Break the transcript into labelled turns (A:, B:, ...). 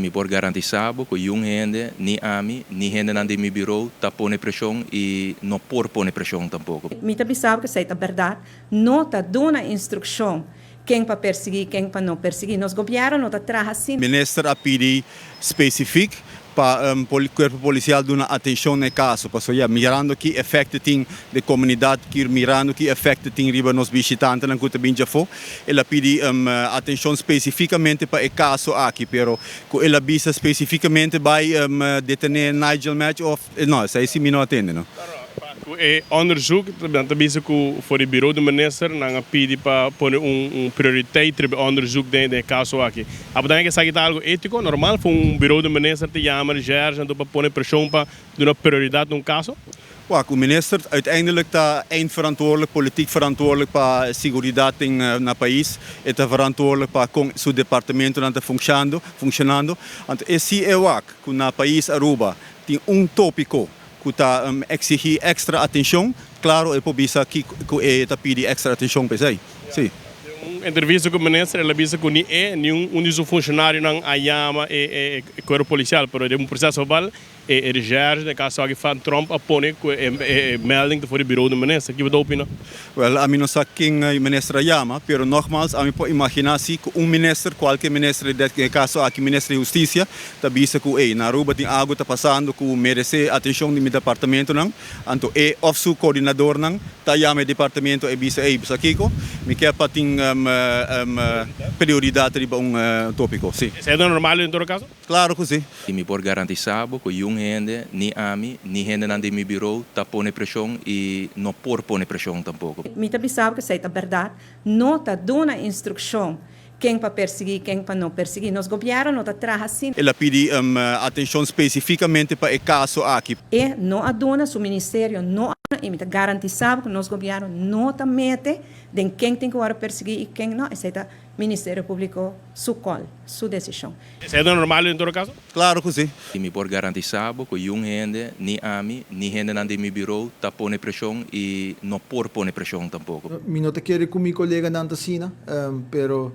A: Mi por garantisá ku niun hende, ni ami, ni hendenan di mi bureau, ta pone preshon i no por pone preshon tampoko.
B: Mi ta bisa ku esei ta berdat, no ta duna instrukshon ken pa persiguí, ken pa no persiguí. Nos gobièrnu no ta traha asina.
C: Minister a pidi spesífiko pa kuerpo polisial duna atenshon na e kaso. Paso ya, mirando ki efekto tin den komunidat, ku mirando ki efekto tin riba nos bishitantenan ku ta bin afó, el a pidi atenshon spesífikamente pa e kaso aki, pero ku el a bisa spesífikamente bai detené Nigel Match of no, esei si mi no a tende, no.
D: E onderzoek, dan ta bisa ku for di bureau di minister nan a pidi pa pone un prioriteit riba onderzoek den e kaso aki. Abo ta kere esaki ta algu étiko, normal, pa un bureau di minister ta yama recherche pa pone preshon pa duna prioridat den un kaso?
C: Wak, e minister uiteindelijk ta eindverantwoordelijk, politiek verantwoordelijk pa seguridat na pais, e ta verantwoordelijk pa kon su departamento ta funshonando. Anto, e si e wak, ku na pais Aruba tin un tópiko ku ta eksigí èkstra atenshon, klaro, e por bisa ku e ta pidi èkstra atenshon pa esei. Si.
D: Un entrevista ku e minister, el a bisa ku ni e, ni un di su funshonarionan a yama e kuerpo polisial, pero den un proseso verbal, e recherche, den kaso aki van Tromp a pone e melding for di bureau di minister. Kiko bo ta opiná?
C: Wel, ami no sa ken e minister a yama, pero nogmaals, ami por imaginá si ku un minister, kualke minister, den kaso aki minister di Hustisia, ta bisa ku, hey, na Aruba tin algu ta pasando ku meresé atenshon di mi departamentonan, anto e of su koordinadornan, ta yama e departamento e bisa, hey, bisa kiko, mi ke pa tin prioridat riba un tópiko, si.
D: Esei ta normal den tur kaso?
C: Klaro ku si.
A: I mi por garantisá ku niun hende, ni ami, ni hendenan di mi bureau, ta pone preshon i no por pone preshon tampoko.
B: Mi ta bisa ku esei ta berdat, no ta duna instrukshon ken pa persiguí, ken pa no persiguí. Nos gobièrnu no ta traha asina.
C: El a pidi atenshon spesífikamente pa e kaso aki.
B: E no a duna su ministerio, no a i mi ta garantisá ku nos gobièrnu no ta mete den ken tin ku persiguí i ken no. Esei ta Ministerio Públiko su call, su desishon.
D: Esei ta normal den tur kaso?
C: Klaro ku si.
A: I mi por garantisá ku niun hende, ni ami, ni hendenan di mi bureau, ta pone preshon i no por pone preshon tampoko.
E: Mi no ta kere ku mi koleganan ta asina, pero